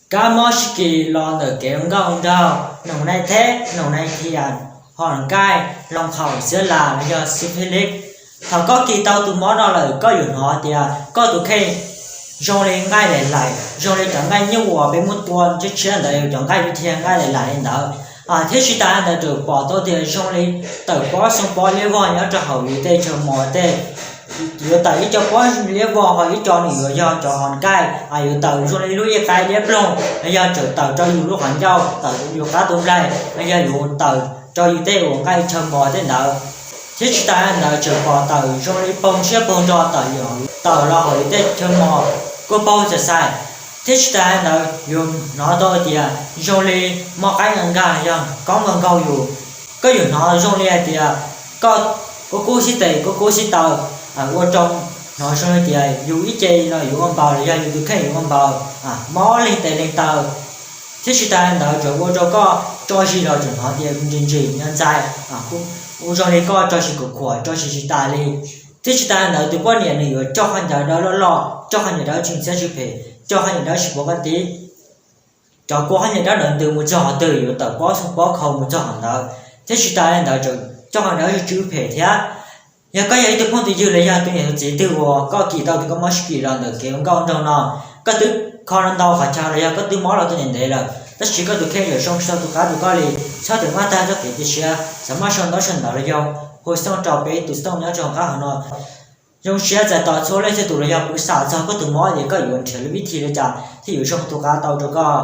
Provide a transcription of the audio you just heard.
Kab mob sib kis los ntawm kev ua nkauj ua nraug, noog nai theb, noog nai thias, ho nkaij, loo qhaum, xiab las los yog syphilis. Thaum koj kis tau tus mob no lawm koj yuav hnov tias koj tus kheej zoo li nqaij laim laim, zoo li cov nqaij nyuj uas peb muab tua tshiab tshiab ntawd, cov nqaij dhia nqaij laim laim li ntawd. Thiab tsis tas ntawd tseem pom tau tias zoo li tawm pob xoo pob liab vog nyob rau hauv yus tej chaw mos tej. Yuav tawm ib co pob liab vog ho ib co nws yuav yog cov ho nkaij, yuav tawm zoo li lub ib qaiv liab ploog los yog tseem tawm rau yus lub qhov ncauj, tawm yus qab tus nplaig los yog yuav tawm rau yus tej uas nqaij chaw mos tej ntawd. Thiab tsis tas ntawd tseem pom tawm zoo li poog siab poog nrog tawm, tawm los hauv yus tej chaw mos kuj paug xais xais. Thiab tsis tas ntawd yuav hnov tau tias zoo li mob qaib nkag nkag yog koob nkaug nkaug yus. Koj yuav hnov zoo li hais tias koj kub kub sib tes kub kub sib taw, ua rau hnov zoo li tias yus ib ce los yuav ua npaws los yog yus tus kheej yuav ua npaws, mob leeg tes leeg taw. Thiab tsis tas ntawd tseem ua rau koj tso zis los tseem hnov tias ntsim ntsim nyo ntxais, ua zoo li koj tso zis khuam khuam tso zis tsis tas li. Thiab tsis tas ntawd tus poj niam nws yuav coj qhov ncauj dawb loj loj, coj qhov ncauj dawb tsis ntxhiab tsis phem, coj qhov ncauj dawb tsis pom koj tib. Cov kua qhov ncauj dawb ntawd ntws mus txog qhov twg yuav tawm pob xoo pob khau mus txog qhov ntawd. Thiab tsis tas li ntawd tseem coj qhov ncauj dawb tsis phem thiab. Yog koj yog ib tug phooj ywg los yog tus niam tus txiv twg uas koj kis tau tus kab mob sib kis los ntawm kev ua nkauj ua nraug no, koj twb kho ntau qhov chaw los yog koj twb mob los tau ntev ntev lawm tab sis koj tus kheej yuav zoo tsis tau tus qab rau koj li, txhob tias maj tag txoj kev cia siab, xav maj sau ntaub sau ntawv los yog hu xov tooj rau peb tus xov tooj nyob rau hauv qab hauv no. Zoo siab txais tos txhua leej txhua tus los yog pw xam txog koj tus mob es koj yuav nrhiav lub vib thib li cas thiaj yuav zoo tus qab tau rau koj.